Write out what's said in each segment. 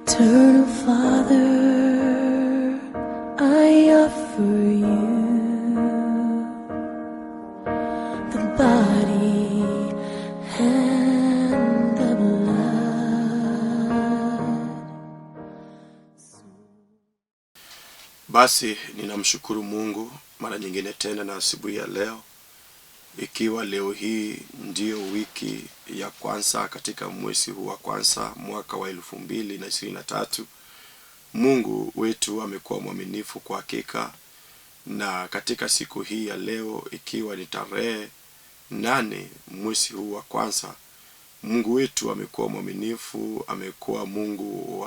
Eternal Father, I offer you the body and the blood. Basi ninamshukuru Mungu mara nyingine tena na asubuhi ya leo, ikiwa leo hii ndiyo wiki ya kwanza katika mwezi huu wa kwanza mwaka wa 2023. Mungu wetu amekuwa mwaminifu kwa hakika, na katika siku hii ya leo ikiwa ni tarehe 8 mwezi huu wa kwanza, Mungu wetu amekuwa mwaminifu, amekuwa Mungu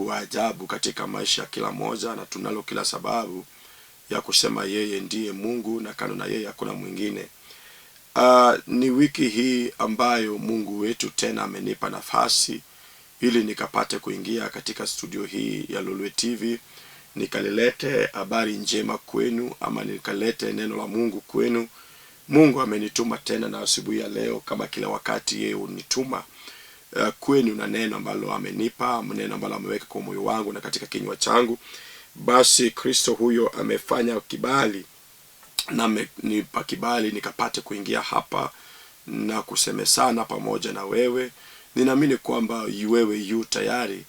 wa ajabu katika maisha ya kila mmoja, na tunalo kila sababu ya kusema yeye ndiye Mungu na kando na yeye hakuna mwingine. Ni wiki hii ambayo Mungu wetu tena amenipa nafasi ili nikapate kuingia katika studio hii ya Lolwe TV, nikalilete habari njema kwenu, ama nikalete neno la Mungu kwenu. Mungu amenituma tena na asubuhi ya leo, kama kila wakati yeye hunituma kwenu na neno ambalo amenipa, neno ambalo ameweka kwa moyo wangu na katika kinywa changu. Basi Kristo huyo amefanya kibali na amenipa kibali nikapate kuingia hapa na kusemesana pamoja na wewe. Ninaamini kwamba wewe yu tayari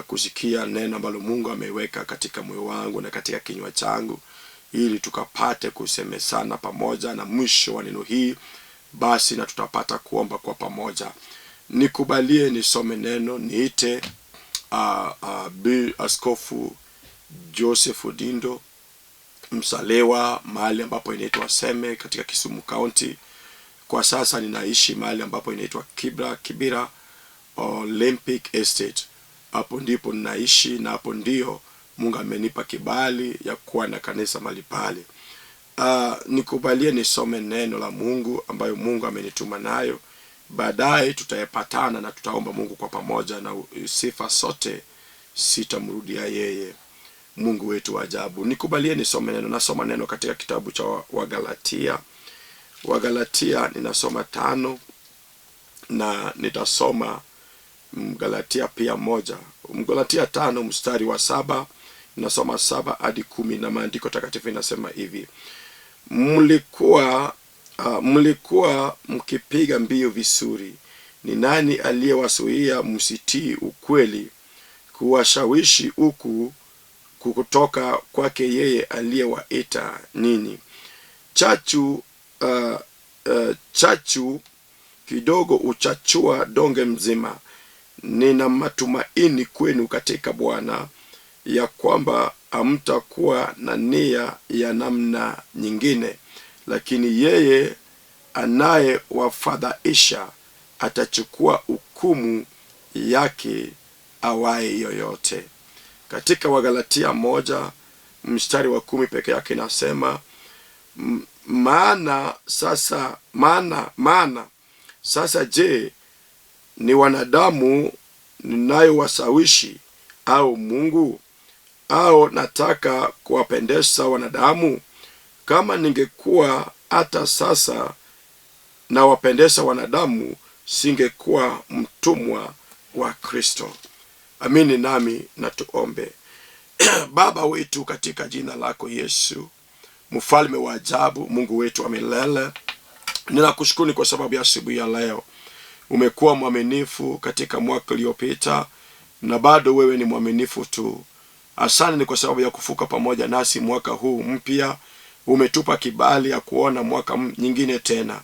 kusikia neno ambalo Mungu ameweka katika moyo wangu na katika kinywa changu, ili tukapate kusemesana pamoja, na mwisho wa neno hii basi na tutapata kuomba kwa pamoja. Nikubalie nisome neno, niite Bi Askofu Joseph Odindo, msalewa mahali ambapo inaitwa Seme katika Kisumu County. Kwa sasa ninaishi mahali ambapo inaitwa Kibra Olympic Estate. Hapo ndipo ninaishi na hapo ndio Mungu amenipa kibali ya kuwa na kanisa mahali pale. Nikubalie nisome neno la Mungu ambayo Mungu amenituma nayo. Baadaye tutayapatana na tutaomba Mungu kwa pamoja, na sifa sote sitamrudia yeye, Mungu wetu wa ajabu. Nikubalie nisome neno. Nasoma neno katika kitabu cha Wagalatia. Wagalatia ninasoma 5 na nitasoma Mgalatia pia 1. Mgalatia 5 mstari wa 7, ninasoma 7 hadi 10, na maandiko takatifu inasema hivi: mlikuwa mkipiga mbio vizuri. Ni nani aliyewasuia msitii ukweli, kuwashawishi huku kutoka kwake yeye aliyewaita ninyi? Chachu kidogo uchachua donge mzima. Nina matumaini kwenu katika Bwana ya kwamba hamtakuwa na nia ya namna nyingine, lakini yeye anayewafadhaisha atachukua hukumu yake awaye yoyote. Katika Wagalatia 1 mstari wa 10 peke yake inasema, maana sasa je, ni wanadamu ninayowashawishi au Mungu? Au nataka kuwapendeza wanadamu? Kama ningekuwa hata sasa nawapendeza wanadamu, singekuwa mtumwa wa Kristo. Amini nami na tuombe. Baba wetu, katika jina lako Yesu, mfalme wa ajabu, Mungu wetu wa milele, ninakushukuru kwa sababu ya asubuhi ya leo. Umekuwa mwaminifu katika mwaka uliopita na bado wewe ni mwaminifu tu. Asante ni kwa sababu ya kufuka pamoja nasi mwaka huu mpya. Umetupa kibali ya kuona mwaka nyingine tena.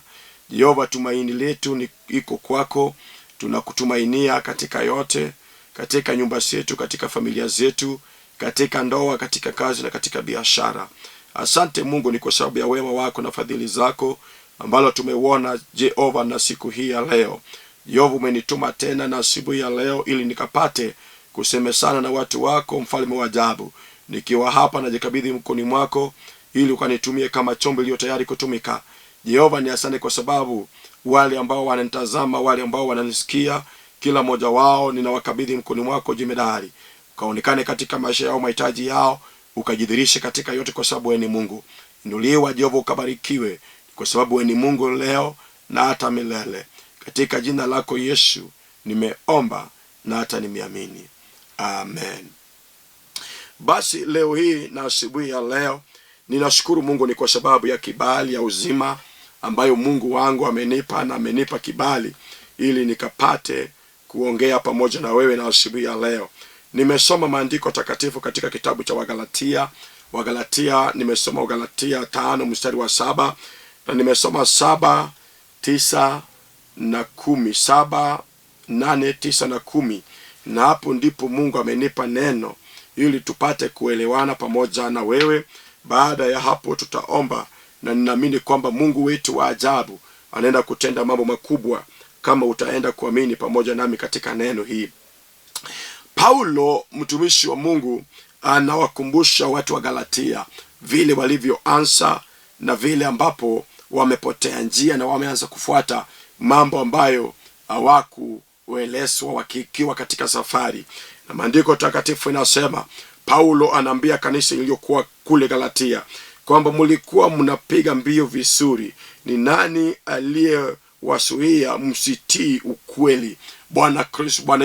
Jehova, tumaini letu ni iko kwako. Tunakutumainia katika yote, katika nyumba zetu, katika familia zetu, katika ndoa, katika kazi na katika biashara. Asante Mungu ni kwa sababu ya wema wako na fadhili zako ambalo tumeuona Jehova na siku hii ya leo. Jehova, umenituma tena na asubuhi ya leo ili nikapate kusemesana na watu wako, mfalme wa ajabu. Nikiwa hapa najikabidhi mkononi mwako ili ukanitumie kama chombo iliyo tayari kutumika. Jehova, ni asante kwa sababu wale ambao wananitazama, wale ambao wananisikia, kila mmoja wao ninawakabidhi mkononi mwako jemedari. Ukaonekane katika maisha yao, mahitaji yao, ukajidhihirishe katika yote kwa sababu wewe ni Mungu. Inuliwa Jehova, ukabarikiwe kwa sababu wewe ni Mungu leo na hata milele. Katika jina lako Yesu nimeomba na hata nimeamini. Amen. Basi leo hii na asubuhi ya leo ninashukuru Mungu ni kwa sababu ya kibali ya uzima ambayo Mungu wangu amenipa, na amenipa kibali ili nikapate kuongea pamoja na wewe na asubuhi ya leo. Nimesoma maandiko takatifu katika kitabu cha Wagalatia. Wagalatia, nimesoma Wagalatia 5 mstari wa 7, na nimesoma 7, 9 na 10, 7, 8, 9 na 10. Na hapo ndipo Mungu amenipa neno ili tupate kuelewana pamoja na wewe. Baada ya hapo tutaomba, na ninaamini kwamba Mungu wetu wa ajabu anaenda kutenda mambo makubwa kama utaenda kuamini pamoja nami katika neno hii. Paulo mtumishi wa Mungu anawakumbusha watu wa Galatia vile walivyoanza na vile ambapo wamepotea njia na wameanza kufuata mambo ambayo hawakuelezwa wakiwa katika safari. Na maandiko takatifu inasema, Paulo anaambia kanisa iliyokuwa kule Galatia kwamba mlikuwa mnapiga mbio vizuri, ni nani aliyewasuia msitii ukweli? Bwana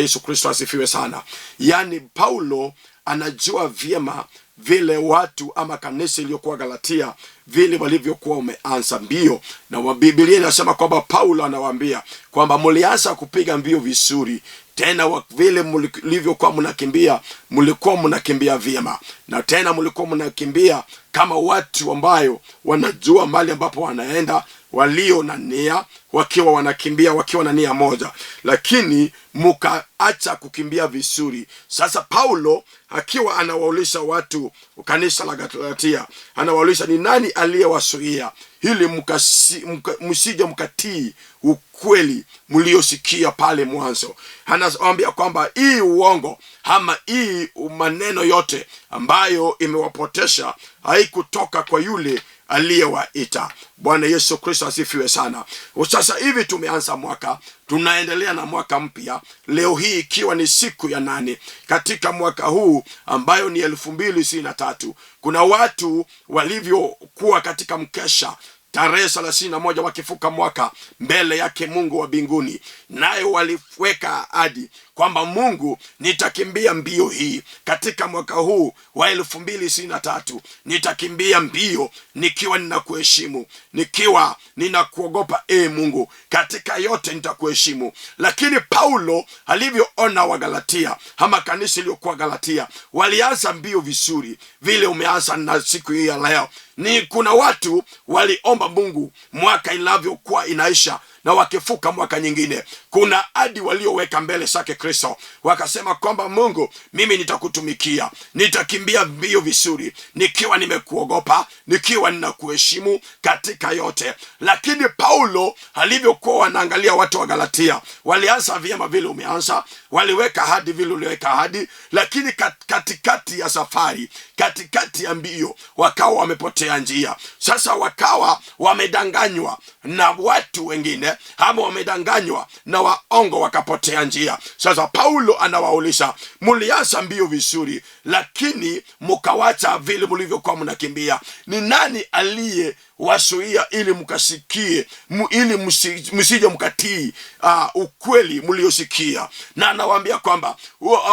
Yesu Kristo asifiwe sana. Yaani Paulo anajua vyema vile watu ama kanisa iliyokuwa Galatia vile walivyokuwa wameanza mbio, na Biblia inasema kwamba Paulo anawaambia kwamba mlianza kupiga mbio vizuri, tena vile mlivyokuwa mnakimbia, mlikuwa mnakimbia vyema, na tena mlikuwa mnakimbia kama watu ambayo wanajua mahali ambapo wanaenda, walio na nia, wakiwa wanakimbia wakiwa na nia moja, lakini mkaacha kukimbia vizuri. Sasa Paulo akiwa anawaulisha watu kanisa la Galatia, anawaulisha ni nani aliyewasuia ili msije mkatii ukweli mliosikia pale mwanzo. Anawaambia kwamba hii uongo ama hii maneno yote ambayo imewapotesha haikutoka kwa yule aliyewaita. Bwana Yesu Kristo asifiwe sana. Sasa hivi tumeanza mwaka, tunaendelea na mwaka mpya leo hii ikiwa ni siku ya 8 katika mwaka huu ambayo ni 2023. Kuna watu walivyokuwa katika mkesha tarehe 31 wakifuka mwaka mbele yake Mungu wa mbinguni, naye waliweka ahadi kwamba Mungu, nitakimbia mbio hii katika mwaka huu wa 2023, nitakimbia mbio nikiwa ninakuheshimu, nikiwa ninakuogopa, Mungu, katika yote nitakuheshimu. Lakini Paulo alivyoona Wagalatia ama kanisa iliyokuwa Galatia walianza mbio vizuri vile umeanza na siku hii ya leo, ni kuna watu waliomba Mungu mwaka inavyokuwa inaisha na wakifuka mwaka nyingine, kuna ahadi walioweka mbele zake Kristo, wakasema kwamba Mungu, mimi nitakutumikia, nitakimbia mbio vizuri nikiwa nimekuogopa, nikiwa ninakuheshimu katika yote. Lakini Paulo alivyokuwa wanaangalia watu wa Galatia, walianza vyema vile umeanza, waliweka ahadi vile uliweka ahadi, lakini katikati ya safari, katikati ya mbio, wakawa wamepotea njia. Sasa wakawa wamedanganywa na watu wengine, ama wamedanganywa na waongo, wakapotea njia. Sasa Paulo anawauliza, mlianza mbio vizuri, lakini mkawacha vile mlivyokuwa mnakimbia. Ni nani aliye wasuia ili mkasikie, ili msije mkatii ukweli mliosikia? Na anawaambia kwamba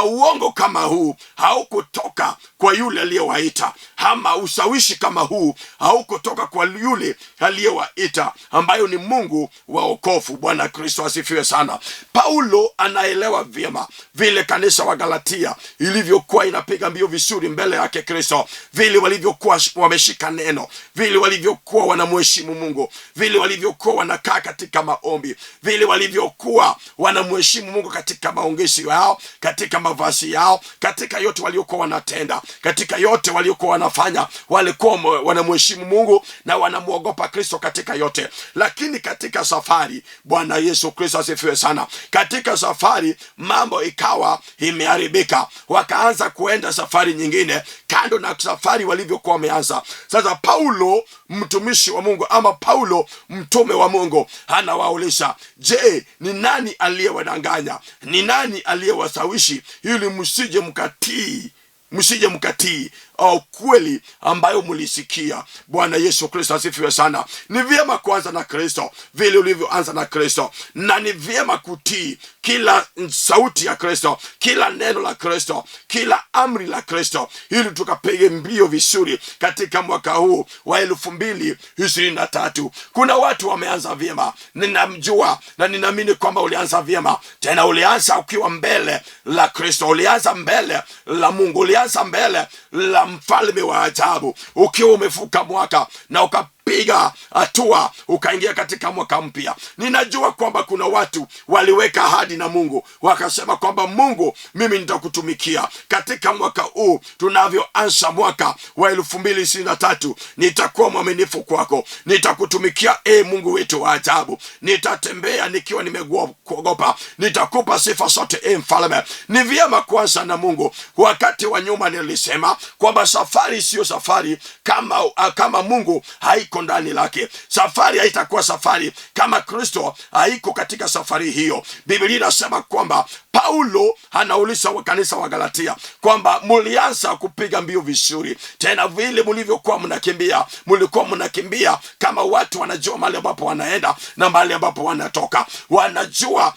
uongo kama huu haukutoka kwa yule aliyewaita, ama ushawishi kama huu haukutoka kwa yule aliyewaita, ambayo ni Mungu wa wokovu. Bwana Kristo asifiwe sana. Paulo anaelewa vyema vile kanisa wa Galatia ilivyokuwa inapiga mbio vizuri mbele yake Kristo, vile walivyokuwa wameshika neno, vile walivyokuwa wanamheshimu Mungu, vile walivyokuwa wanakaa katika maombi, vile walivyokuwa wanamheshimu Mungu katika maongezi yao, katika mavazi yao, katika yote waliokuwa wanatenda, katika yote waliokuwa wanafanya, walikuwa wanamheshimu Mungu na wanamuogopa Kristo katika yote. Lakini katika safari, Bwana Yesu Kristo asifiwe sana, katika safari mambo ikawa imeharibika, wakaanza kuenda safari nyingine kando na safari walivyokuwa wameanza. Sasa Paulo mtumishi wa Mungu ama Paulo mtume wa Mungu anawauliza, je, ni nani aliyewadanganya? Ni nani aliyewasawishi ili msije mkatii, msije mkatii kweli ambayo mlisikia. Bwana Yesu Kristo asifiwe sana. Ni vyema kuanza na Kristo vile ulivyoanza na Kristo, na ni vyema kutii kila sauti ya Kristo, kila neno la Kristo, kila amri la Kristo, ili tukapige mbio vizuri katika mwaka huu wa 2023. Kuna watu wameanza vyema, ninamjua na ninaamini kwamba ulianza vyema, tena ulianza ukiwa mbele la Kristo, ulianza mbele la Mungu, ulianza mbele la mfalme wa ajabu, ukiwa umevuka mwaka na ukapiga hatua ukaingia katika mwaka mpya. Ninajua kwamba kuna watu waliweka ahadi na Mungu, wakasema kwamba Mungu, mimi nitakutumikia katika mwaka huu. Tunavyoanza mwaka wa 2023, nitakuwa mwaminifu kwako, nitakutumikia e Mungu wetu wa ajabu, nitatembea nikiwa nimekuogopa, nitakupa sifa zote e mfalme. Ni vyema kuanza na Mungu. Wakati wa nyuma nilisema kwamba safari siyo safari kama Mungu haiko ndani lake. Safari haitakuwa safari kama Kristo haiko katika safari hiyo. Biblia inasema kwamba Paulo anauliza wa kanisa wa Galatia kwamba mulianza kupiga mbio vizuri, tena vile mulivyokuwa mnakimbia, mulikuwa mnakimbia kama watu wanajua mahali ambapo wanaenda na mahali ambapo wanatoka, wanajua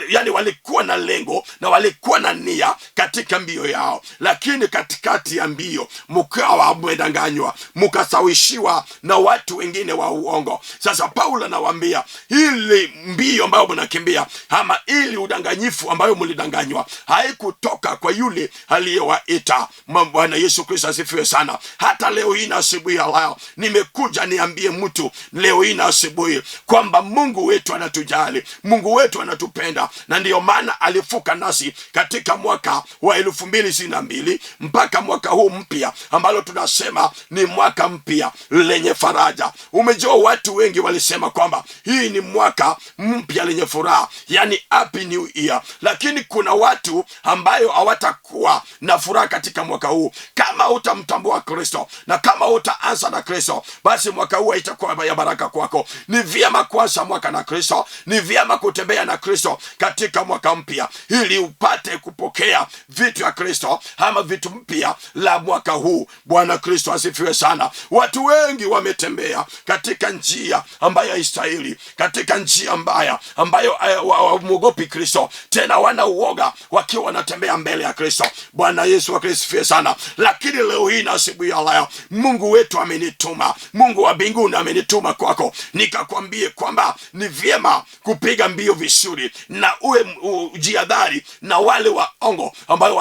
yani walikuwa na lengo na walikuwa na nia katika mbio yao, lakini katikati ya mbio mkawa mmedanganywa, mkasawishiwa na watu wengine wa uongo. Sasa Paulo anawaambia ili mbio ambayo mnakimbia ama ili udanganyifu ambayo mlidanganywa haikutoka kwa yule aliyewaita. Bwana Yesu Kristo asifiwe sana. Hata leo hii na asubuhi ya leo nimekuja niambie mtu leo hii na asubuhi kwamba Mungu wetu anatujali, Mungu wetu anatupenda, na ndiyo maana alifuka nasi katika mwaka wa 2022 mpaka mwaka huu mpya ambalo tunasema ni mwaka mpya lenye faraja. Umejua watu wengi walisema kwamba hii ni mwaka mpya lenye furaha, yani happy new year, lakini kuna watu ambayo hawatakuwa na furaha katika mwaka huu. Kama utamtambua Kristo na kama utaanza na Kristo, basi mwaka huu haitakuwa ya baraka kwako. Ni vyema kuanza mwaka na Kristo, ni vyema kutembea na Kristo katika mwaka mpya, ili upate kupokea vitu ya Kristo ama vitu mpya la mwaka huu. Bwana Kristo asifiwe sana. Watu wengi wametembea katika njia ambayo haistahili, katika njia mbaya ambayo hawamwogopi Kristo, tena wana uoga wakiwa wanatembea mbele ya Kristo. Bwana Yesu asifiwe sana. Lakini leo hii na asubuhi ya leo, Mungu wetu amenituma, Mungu wa mbinguni amenituma kwako nikakwambie kwamba ni vyema kupiga mbio vizuri na uwe ujiadhari na wale waongo ambayo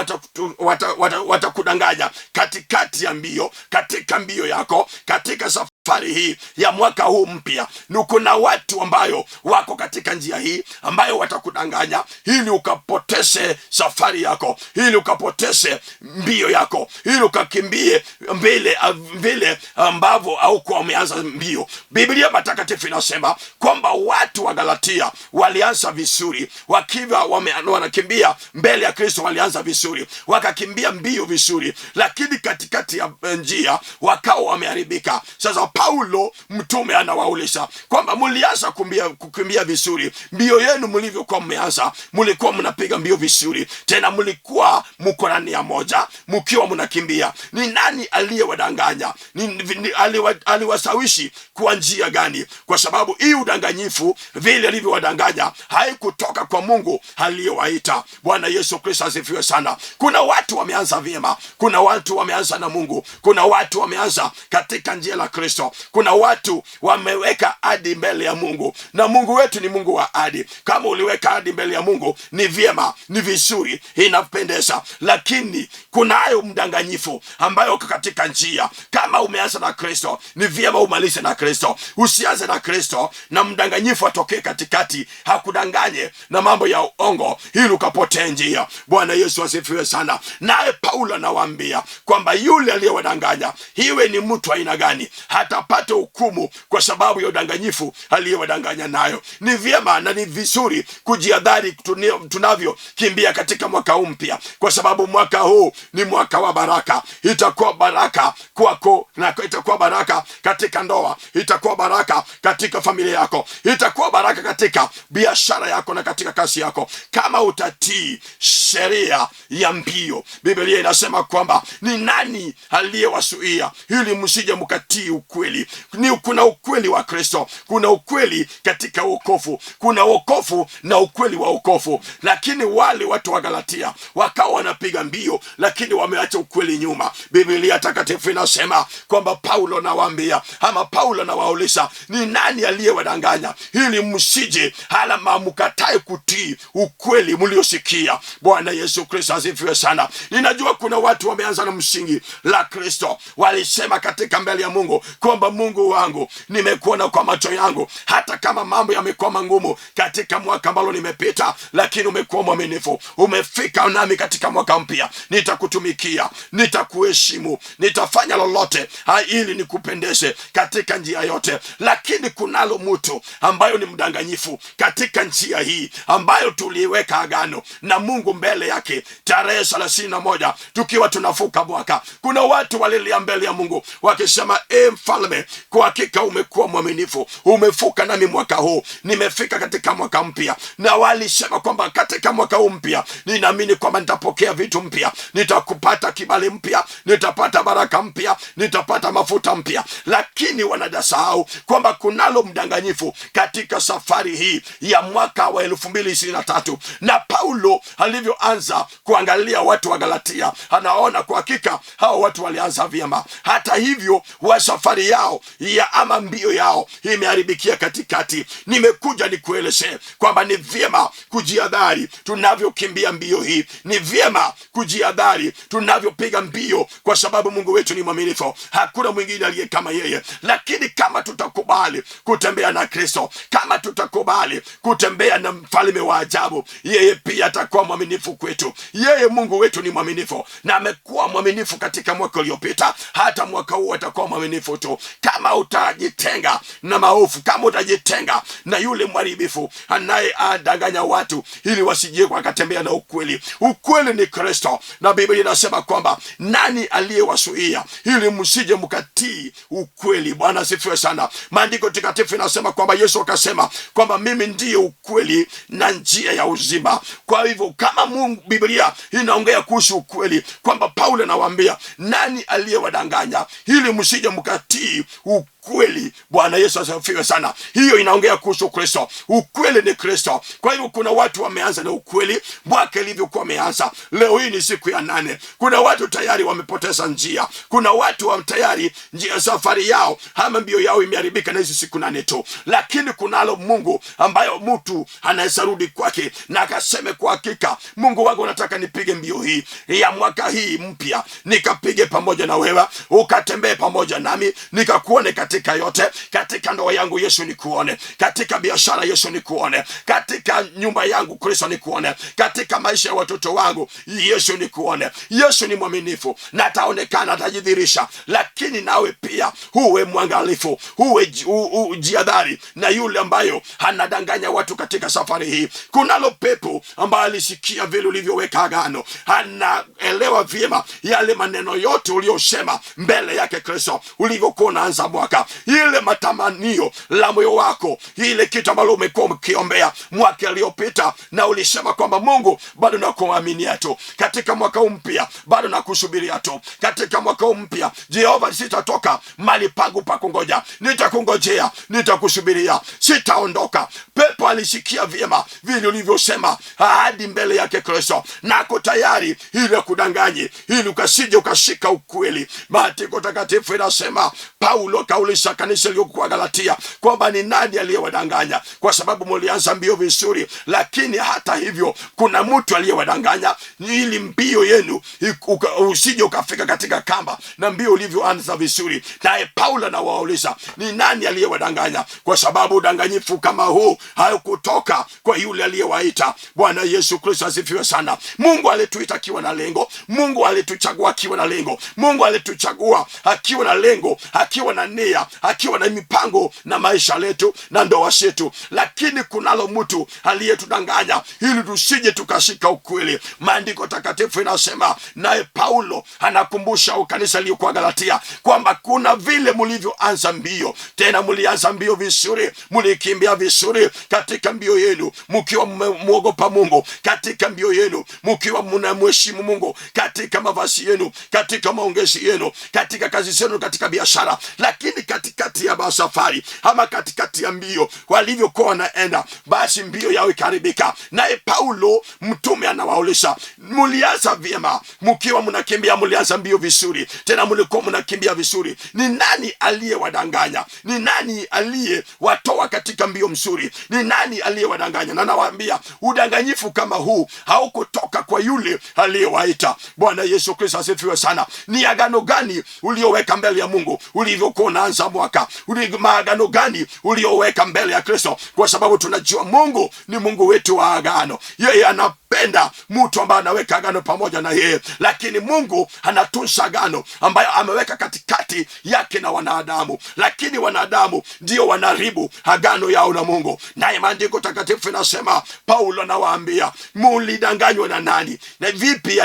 watakudanganya katikati ya mbio, katika mbio yako, katika safari hii ya mwaka huu mpya. Ni kuna watu ambayo wako katika njia hii ambayo watakudanganya ili ukapoteze safari yako, ili ukapoteze mbio yako, ili ukakimbie mbele vile ambavyo haukuwa umeanza mbio. Biblia Matakatifu inasema kwamba watu wa Galatia walianza vizuri, wakiwa wanakimbia mbele ya Kristo, walianza vizuri, wakakimbia mbio vizuri, lakini katikati ya njia wakawa wameharibika. Sasa Paulo mtume anawauliza kwamba mlianza kukimbia vizuri, mbio yenu mlivyokuwa mmeanza, mlikuwa mnapiga mbio vizuri, tena mlikuwa mko na nia moja, mkiwa mnakimbia. Ni nani aliyewadanganya? Aliwasawishi kwa njia gani? Kwa sababu hii udanganyifu vile alivyowadanganya haikutoka kwa Mungu aliyewaita. Bwana Yesu Kristo asifiwe sana. Kuna watu wameanza vyema, kuna watu wameanza na Mungu, kuna watu wameanza katika njia la Kristo, kuna watu wameweka ahadi mbele ya Mungu, na Mungu wetu ni Mungu wa ahadi. Kama uliweka ahadi mbele ya Mungu ni vyema, ni vizuri, inapendeza, lakini kunayo mdanganyifu ambayo uko katika njia. Kama umeanza na Kristo, ni vyema umalize na Kristo. Usianze na Kristo na mdanganyifu atokee katikati hakudanganye na mambo ya uongo ili ukapotee njia. Bwana Yesu asifiwe sana. Naye Paulo anawaambia kwamba yule aliyewadanganya, iwe ni mtu aina gani, hata Atapata hukumu kwa sababu ya udanganyifu aliyewadanganya nayo. Ni vyema na ni vizuri kujiadhari tunavyokimbia katika mwaka huu mpya, kwa sababu mwaka huu ni mwaka wa baraka. Itakuwa baraka kwako na itakuwa baraka katika ndoa, itakuwa baraka katika familia yako, itakuwa baraka katika biashara yako na katika kazi yako, kama utatii sheria ya mbio. Biblia inasema kwamba ni nani aliyewasuia ili msije mkatii ukweli? Ni kuna ukweli wa Kristo, kuna ukweli katika wokovu, kuna wokovu na ukweli wa wokovu. Lakini wale watu wa Galatia wakawa wanapiga mbio, lakini wameacha ukweli nyuma. Biblia takatifu inasema kwamba Paulo nawaambia, ama Paulo nawauliza, ni nani aliyewadanganya ili msije hala mkatae kutii ukweli mliosikia? Bwana Yesu Kristo asifiwe sana. Ninajua kuna watu wameanza na msingi la Kristo, walisema katika mbele ya Mungu kwamba Mungu wangu, nimekuona kwa macho yangu, hata kama mambo yamekuwa magumu katika mwaka ambalo nimepita, lakini umekuwa mwaminifu, umefika nami katika mwaka mpya. Nitakutumikia, nitakuheshimu, nitafanya lolote ili nikupendeze katika njia yote. Lakini kunalo mtu ambayo ni mdanganyifu katika njia hii ambayo tuliweka agano na Mungu mbele yake tarehe 31 tukiwa tunavuka mwaka. Kuna watu walilia mbele ya Mungu wakisema, e mfalme, kwa hakika umekuwa mwaminifu, umevuka nami mwaka huu, nimefika katika mwaka mpya. Na walisema kwamba katika mwaka huu mpya ninaamini kwamba nitapokea vitu mpya, nitakupata kibali mpya, nitapata baraka mpya, nitapata mafuta mpya. Lakini wanajasahau kwamba kunalo mdanganyifu katika safari hii ya mwaka wa 2023. Na Paulo alivyoanza kuangalia watu wa Galatia, anaona kwa hakika hao watu walianza vyema. Hata hivyo, wa safari yao ya ama mbio yao imeharibikia katikati. Nimekuja nikueleze kwamba ni vyema kujiadhari tunavyokimbia mbio hii, ni vyema kujiadhari tunavyopiga mbio, kwa sababu Mungu wetu ni mwaminifu, hakuna mwingine aliye kama yeye. Lakini kama tutakubali kutembea na Kristo, kama tutakubali kutembea na mfalme wa ajabu, yeye pia atakuwa mwaminifu kwetu. Yeye Mungu wetu ni mwaminifu, na amekuwa mwaminifu katika mwaka uliopita, hata mwaka huu atakuwa mwaminifu tu, kama utajitenga na maovu, kama utajitenga na yule mharibifu anayeadanganya watu ili wasije wakatembea na ukweli. Ukweli ni Kristo, na Biblia inasema kwamba nani aliyewasuia ili msije mkatii ukweli? Bwana asifiwe sana. Maandiko takatifu inasema kwamba Yesu akasema kwamba mimi ndiye ukweli na njia ya uzima. Kwa hivyo kama Mungu, Biblia inaongea kuhusu ukweli kwamba Paulo anawaambia nani aliyewadanganya ili msije mkatii ukweli. Bwana Yesu asifiwe sana. Hiyo inaongea kuhusu Kristo. Ukweli ni Kristo. Kwa hivyo kuna watu wameanza na ukweli mwaka ilivyokuwa wameanza. Leo hii ni siku ya 8. Kuna watu tayari wamepoteza njia. Kuna watu wa tayari njia safari yao ama mbio yao imeharibika na hizi siku 8 tu. Lakini kunalo Mungu ambayo mtu anaweza rudi kwake na akaseme kwa hakika, Mungu wangu, nataka nipige mbio hii ya mwaka hii mpya, nikapige pamoja na wewe, ukatembee pamoja nami, nikakuone katika yote. Katika ndoa yangu Yesu nikuone, katika biashara Yesu nikuone, katika nyumba yangu Kristo nikuone, katika maisha ya watoto wangu Yesu nikuone. Yesu ni mwaminifu na ataonekana, atajidhihirisha. Lakini nawe pia uwe mwangalifu, uwe ujiadhari na yule ambayo anadanganya watu katika safari hii. Kunalo pepo ambaye alisikia vile ulivyoweka agano, anaelewa vyema yale maneno yote uliyosema mbele yake Kristo ulivyokuwa unaanza mwaka, ile matamanio la moyo wako, ile kitu ambalo umekuwa ukiombea mwaka uliopita, na ulisema kwamba Mungu, bado nakuaminia tu katika mwaka huu mpya, bado nakusubiria tu katika mwaka huu mpya. Jehova, sitatoka mali pangu pa kungoja, nitakungojea, nitakusubiria, sitaondoka. Pepo alisikia vyema vile ulivyosema ahadi mbele yake Kristo, nako tayari ili akudanganye, ili ukasije ukashika ukweli. Maandiko takatifu inasema Paulo kauliza kanisa lililokuwa Galatia kwamba ni nani aliyewadanganya, kwa sababu mlianza mbio vizuri, lakini hata hivyo kuna mtu aliyewadanganya ili mbio yenu usije ukafika katika kamba na mbio ulivyoanza vizuri. Naye Paulo anawauliza ni nani aliyewadanganya, kwa sababu udanganyifu kama huu haukutoka kwa yule aliyewaita. Bwana Yesu Kristo asifiwe sana. Mungu alituita akiwa na lengo. Mungu alituchagua akiwa na lengo. Mungu alituchagua akiwa na lengo, akiwa na nia alikuja akiwa na mipango na maisha letu na ndoa zetu, lakini kunalo mtu aliyetudanganya ili tusije tukashika ukweli. Maandiko takatifu inasema, naye Paulo anakumbusha kanisa iliyokuwa Galatia kwamba kuna vile mlivyoanza mbio, tena mlianza mbio vizuri, mlikimbia vizuri katika mbio yenu, mkiwa mmwogopa Mungu katika mbio yenu, mkiwa mnamheshimu Mungu katika mavazi yenu, katika maongezi yenu, katika kazi zenu, katika biashara. Lakini katikati ya safari ama katikati ya mbio walivyokuwa wanaenda, basi mbio yao ikaharibika. Naye Paulo mtume anawauliza, mlianza vyema mkiwa mnakimbia, mlianza mbio vizuri, tena mlikuwa mnakimbia vizuri. Ni nani aliyewadanganya? Ni nani aliyewatoa katika mbio mzuri? Ni nani aliyewadanganya? Na nawaambia udanganyifu kama huu haukutoka kwa yule aliyewaita. Bwana Yesu Kristo asifiwe sana. Ni agano gani ulioweka mbele ya Mungu ulivyokuwa unaanza mwaka? Maagano gani ulioweka mbele ya Kristo? Kwa sababu tunajua Mungu ni Mungu wetu wa agano. Yeye anapenda mtu ambaye anaweka agano pamoja na yeye, lakini Mungu anatunza agano ambayo ameweka katikati yake na wanadamu, lakini wanadamu ndio wanaharibu agano yao na Mungu. Naye maandiko takatifu inasema, Paulo anawaambia, mulidanganywa na nani? Na vipi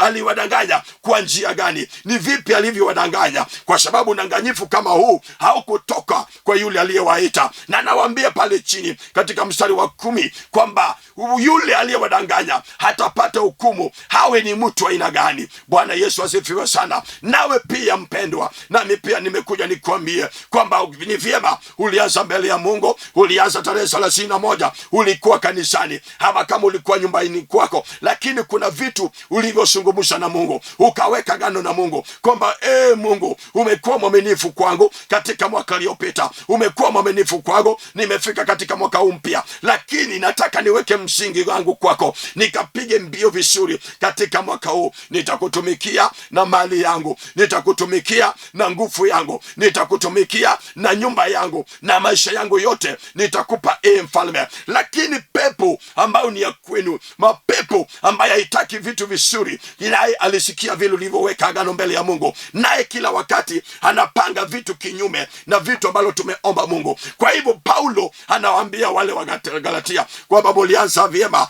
aliwadanganya? Kwa njia gani? Ni vipi alivyowadanganya? Kwa sababu udanganyifu kama huu haukutoka kwa yule aliyewaita. Na anawaambia pale chini katika mstari wa 10 kwamba yule aliyewadanganya hatapata hukumu, hawe ni mtu aina gani. Bwana Yesu asifiwe sana. Nawe pia mpendwa, nami pia nimekuja nikwambie kwamba ni vyema ulianza mbele ya Mungu, ulianza tarehe 31, ulikuwa kanisani ama kama ulikuwa nyumbani kwako, lakini kuna vitu ulivyozungumza na Mungu, ukaweka agano na Mungu kwamba Mungu, umekuwa mwaminifu kwangu katika mwaka uliopita, umekuwa mwaminifu kwangu, nimefika katika mwaka mpya, lakini nataka niweke msingi wangu kwako, nikapige mbio vizuri katika mwaka huu. Nitakutumikia na mali yangu, nitakutumikia na nguvu yangu, nitakutumikia na nyumba yangu na maisha yangu yote nitakupa, mfalme. Lakini pepo ambayo ni ya kwenu, mapepo ambayo haitaki vitu vizuri, naye alisikia vile ulivyoweka agano mbele ya Mungu, naye kila wakati anapanga vitu kinyume na vitu ambavyo tumeomba Mungu. Kwa hivyo Paulo anawaambia wale wa Galatia kwamba mlianza vyema.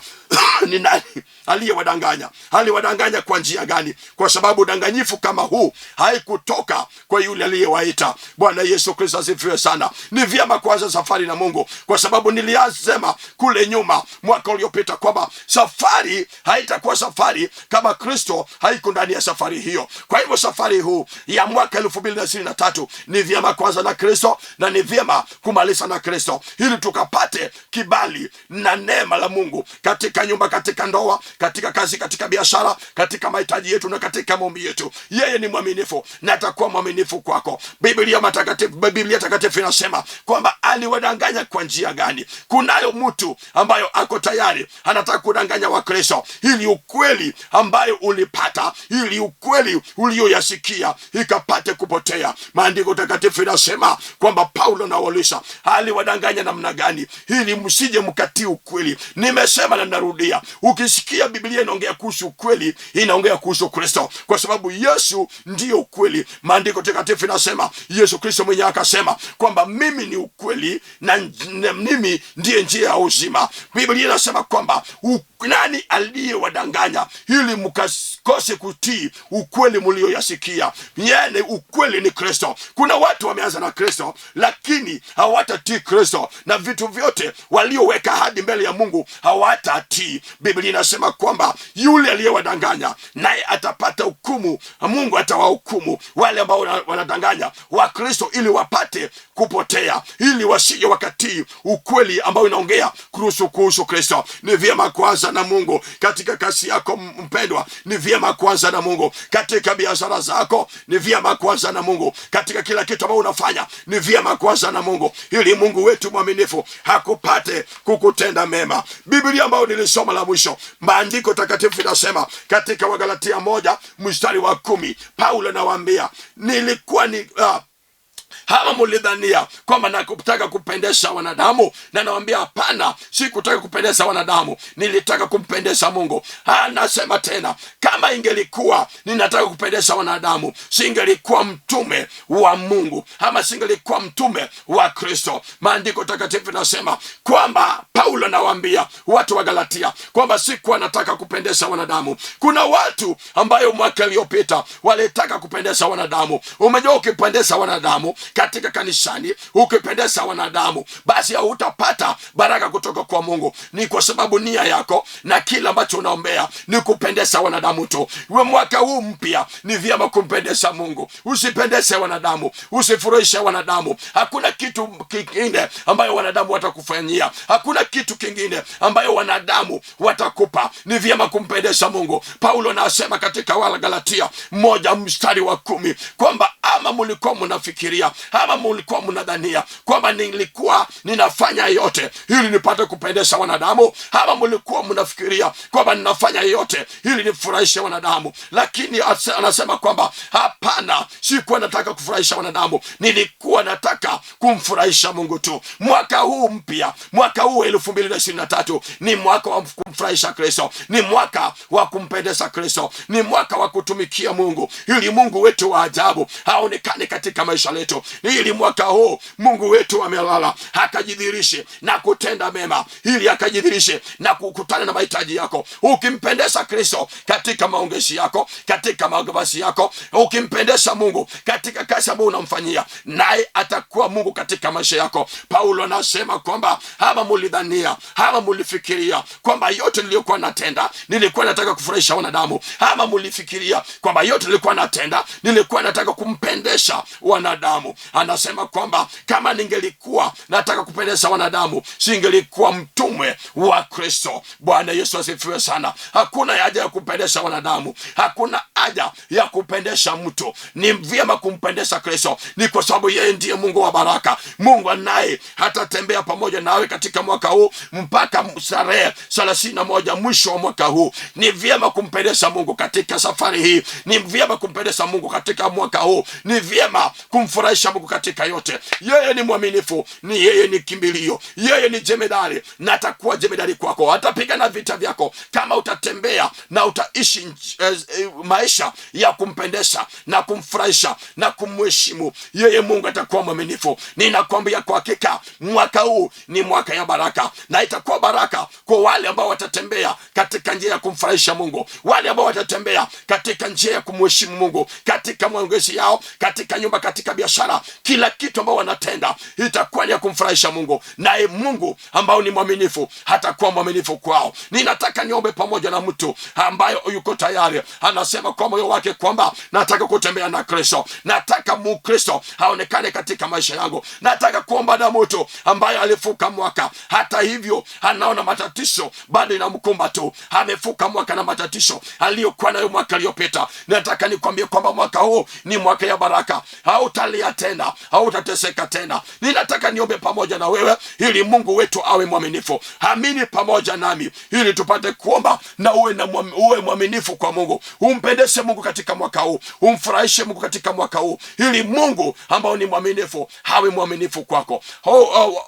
Ni nani aliyewadanganya? Aliwadanganya kwa njia gani? Kwa sababu udanganyifu kama huu haikutoka kwa yule aliyewaita. Bwana Yesu Kristo asifiwe sana. Ni vyema kuanza safari na Mungu, kwa sababu niliasema kule nyuma mwaka uliopita kwamba safari haitakuwa safari kama Kristo haiko ndani ya safari hiyo. Kwa hivyo safari huu ya mwaka 2023 ni vyema kuanza na Kristo na ni vyema kumaliza na Kristo, ili tukapate kibali na neema la Mungu katika nyumba, katika ndoa, katika kazi, katika biashara, katika mahitaji yetu na katika maombi yetu. Yeye ni mwaminifu na atakuwa mwaminifu kwako. Biblia takatifu inasema kwamba aliwadanganya kwa njia gani? Kunayo mtu ambayo ako tayari anataka kudanganya Wakristo ili ukweli ambayo ulipata, ili ukweli ulioyasikia ikapate kupotea. Maandiko takatifu inasema kwamba Paulo na Walisa aliwadanganya namna gani ili msije mkatii ukweli. Nimesema na narudia, ukisikia Biblia inaongea kuhusu ukweli, inaongea kuhusu Kristo, kwa sababu Yesu ndiyo ukweli. Maandiko takatifu inasema Yesu Kristo mwenyewe akasema kwamba mimi ni ukweli na mimi ndiye njia ya uzima. Biblia inasema kwamba nani aliyewadanganya ili mkakose kutii ukweli mlioyasikia? Yaani ukweli ni Kristo. Kuna watu wameanza na Kristo lakini hawatatii Kristo, na vitu vyote walioweka hadi mbele ya Mungu hawatatii. Biblia inasema kwamba yule aliyewadanganya naye atapata hukumu. Mungu atawahukumu wale ambao wanadanganya Wakristo ili wapate kupotea, ili wasije wakatii ukweli ambao inaongea kuhusu Kristo. Ni vyema kuanza na Mungu katika kazi yako mpendwa, ni vyema kuanza na Mungu katika biashara zako, ni vyema kuanza na Mungu katika kila kitu ambacho unafanya, ni vyema kuanza na Mungu ili Mungu wetu mwaminifu hakupate kukutenda mema. Biblia ambayo nilisoma la mwisho, maandiko takatifu inasema katika Wagalatia 1 mstari wa 10, Paulo anawaambia nilikuwa ni Ama mulidhania kwamba nakutaka kupendeza wanadamu? Na nawambia hapana, sikutaka kupendeza wanadamu, nilitaka kumpendeza Mungu. Anasema tena, kama ingelikuwa ninataka kupendeza wanadamu, singelikuwa mtume wa Mungu ama singelikuwa mtume wa Kristo. Maandiko takatifu nasema kwamba Paulo anawaambia watu wa Galatia kwamba sikuwa nataka kupendeza wanadamu. Kuna watu ambayo mwaka iliyopita walitaka kupendeza wanadamu. Umejua, ukipendeza wanadamu katika kanisani, ukipendeza wanadamu, basi hautapata baraka kutoka kwa Mungu. Ni kwa sababu nia yako na kila ambacho unaombea ni kupendeza wanadamu tu. We mwaka huu mpya ni vyema kumpendeza Mungu, usipendeze wanadamu, usifurahishe wanadamu. Hakuna kitu kingine ambayo wanadamu watakufanyia, hakuna kitu kingine ambayo wanadamu watakupa. Ni vyema kumpendeza Mungu. Paulo anasema katika Wagalatia 1 mstari wa 10 kwamba ama mulikuwa mnafikiria ama mulikuwa mnadhania kwamba nilikuwa ninafanya yote ili nipate kupendeza wanadamu, ama mulikuwa mnafikiria kwamba ninafanya yote ili nifurahishe wanadamu. Lakini anasema kwamba hapana, sikuwa nataka kufurahisha wanadamu, nilikuwa nataka kumfurahisha Mungu tu. Mwaka huu mpya, mwaka huu 2023 ni mwaka wa kumfurahisha Kristo, ni mwaka wa kumpendeza Kristo, ni mwaka wa kutumikia Mungu ili Mungu wetu wa ajabu aonekane katika maisha letu, ili mwaka huu Mungu wetu amelala akajidhihirishe na kutenda mema, ili akajidhihirishe na kukutana na mahitaji yako. Ukimpendeza Kristo katika maongezi yako, katika mavazi yako, ukimpendeza Mungu katika kazi ambayo unamfanyia, naye atakuwa Mungu katika maisha yako. Paulo anasema kwamba ama mulidhania ama mulifikiria kwamba yote niliyokuwa natenda nilikuwa nataka kufurahisha wanadamu, ama mulifikiria kwamba yote nilikuwa natenda nilikuwa nataka kumpendesha wanadamu. Anasema kwamba kama ningelikuwa nataka kupendeza wanadamu, singelikuwa mtume wa Kristo. Bwana Yesu asifiwe sana. Hakuna haja ya kupendesha wanadamu, hakuna haja ya kupendesha mtu. Ni vyema kumpendesha Kristo, ni kwa sababu yeye ndiye Mungu wa baraka. Mungu anaye hatatembea pamoja nawe katika mwaka huu mpaka tarehe 31 mwisho wa mwaka huu. Ni vyema kumpendeza Mungu katika safari hii, ni vyema kumpendeza Mungu katika mwaka huu, ni vyema kumfurahisha Mungu katika yote. Yeye ni mwaminifu, ni yeye ni kimbilio, yeye ni jemedari na atakuwa jemedari kwako, atapigana vita vyako kama utatembea na utaishi maisha ya kumpendeza na kumfurahisha na kumheshimu yeye. Mungu atakuwa mwaminifu. Ninakwambia kwa hakika mwaka huu ni mwaka ya baraka, na itakuwa baraka kwa wale ambao watatembea katika njia ya kumfurahisha Mungu, wale ambao watatembea katika njia ya kumheshimu Mungu, katika maongezi yao, katika nyumba, katika biashara, kila kitu ambao wanatenda itakuwa ni ya kumfurahisha Mungu, naye Mungu ambao ni mwaminifu hatakuwa mwaminifu kwao. Ninataka niombe pamoja na mtu ambayo yuko tayari, anasema kwa moyo wake kwamba nataka kutembea na Kristo, nataka Mkristo aonekane katika maisha yangu. Nataka kuomba na mtu ambaye alivuka mwaka, hata hivyo anaona matatizo bado inamkumba tu, amevuka mwaka na matatizo aliyokuwa nayo mwaka aliyopita. Nataka nikwambie kwamba mwaka huu ni mwaka ya baraka, hautalia tena, hautateseka tena. Ninataka niombe pamoja na wewe ili Mungu wetu awe mwaminifu. Amini pamoja nami ili tupate kuomba na uwe mwaminifu kwa Mungu, umpendeze Mungu katika mwaka huu, umfurahishe Mungu katika mwaka huu, ili Mungu ambao ni mwaminifu awe mwaminifu kwako.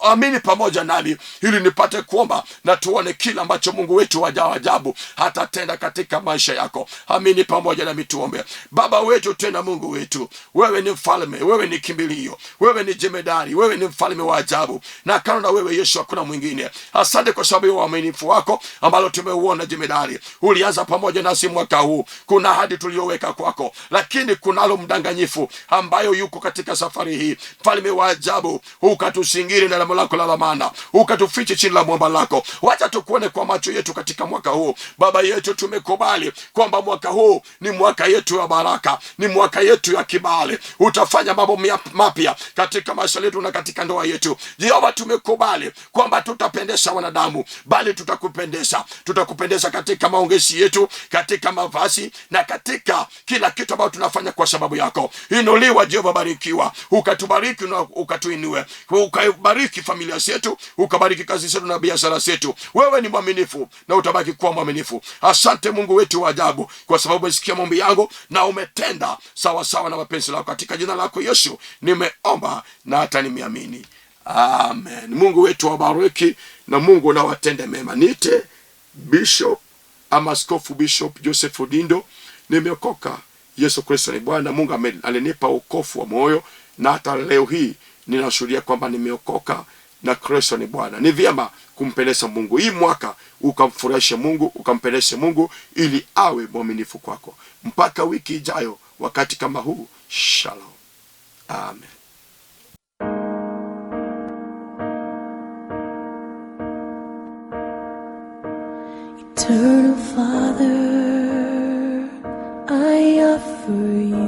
Amini pamoja nami ili nipate kuomba na tuone kila ambacho Mungu wetu wa ajabu hatatenda katika maisha yako. Amini pamoja nami tuombe. Baba wetu tena Mungu wetu, wewe ni mfalme, wewe ni kimbilio, wewe ni jemedari, wewe ni mfalme wa ajabu, na kando na wewe Yesu hakuna mwingine. Asante kwa sababu ya uaminifu wako ambalo tumeuona jemedari. Ulianza pamoja nasi mwaka huu, kuna ahadi tuliyoweka kwako, lakini kunalo mdanganyifu ambayo yuko katika safari hii. Mfalme wa ajabu, ukatusingire na lango lako la dhamana, ukatufiche chini la mwamba lako. Wacha tukuone kwa macho yetu katika mwaka huu. Baba yetu, tumekubali kwamba mwaka huu ni mwaka yetu ya baraka, ni mwaka yetu ya kibali. Utafanya mambo mapya katika maisha yetu na katika ndoa yetu. Jehova, tumekubali kwamba tutapendeza wanadamu, bali tutakupendeza. Tutakupendeza katika maongezi yetu, katika mavazi na katika kila kitu ambacho tunafanya kwa sababu yako. Inuliwa Jehova, barikiwa, ukatubariki na ukatuinue, ukabariki familia zetu, ukabariki kazi zetu na biashara zetu. Wewe ni mwaminifu na utabaki kuwa mwaminifu. Asante Mungu wetu wa ajabu, kwa sababu umesikia maombi yangu na umetenda sawa sawa na mapenzi lako, katika jina lako Yesu. Yesu nimeomba na hata nimeamini, amen. Mungu wetu awabariki na Mungu na watende mema. Niite Bishop ama Askofu Bishop Joseph Odindo. Nimeokoka, Yesu Kristo ni Bwana. Mungu alinipa wokovu wa moyo, na hata leo hii ninashuhudia kwamba nimeokoka na Kristo ni Bwana. Ni vyema kumpendeza Mungu hii mwaka, ukamfurahishe Mungu, ukampendeze Mungu ili awe mwaminifu kwako. Mpaka wiki ijayo wakati kama huu, shalom, amen. Eternal Father, I offer you